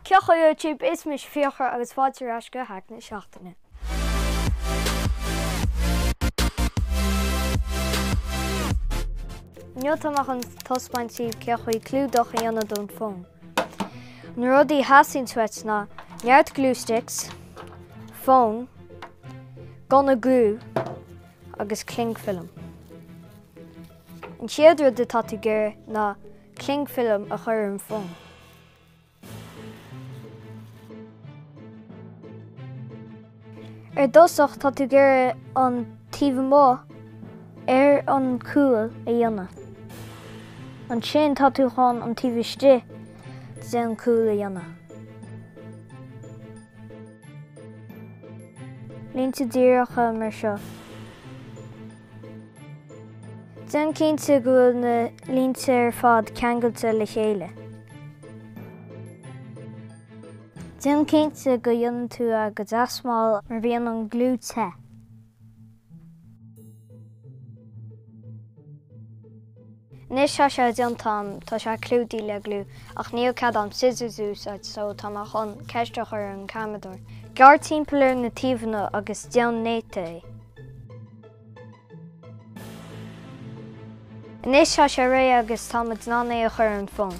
Cén chaoi YouTube, is mise Fiachra agus fáilte ar ais go Hack na Seachtaine. Inniu tá mé chun taispeáint daoibh cén chaoi clúdach a dhéanamh don fón. Na rudaí a theastaíonn uait ná neart glue sticks, fón, gunna gliú agus cling film. An chéad rud atá tú ag iarraidh ná cling film a chur ar an fón. Ar dtosach tá tú ag iarraidh an taobh amuigh ar an cúl a dhéanamh. Ansin tá tú chun an taobh istigh den cúl a dhéanamh. Línte díreacha mar seo. Déan cinnte go bhfuil na línte ar fad ceangailte le chéile. Déan cinnte go dhéanann tú é go deas mall mar bíonn an gliú te. Anois tá sé déanta agam, tá sé clúdaithe le gliú ach níl cead agam scissors a úsáid so tá mé chun ceist a chur ar an ceamaradóir. Gearr timpeall ar na taobhanna agus déan néata é. Anois tá sé réidh agus tá muid in ann é a chur ar an fón.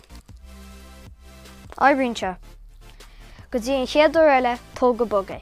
Oibríonn sé. Go dtí an chéad uair eile, tóg go bog é.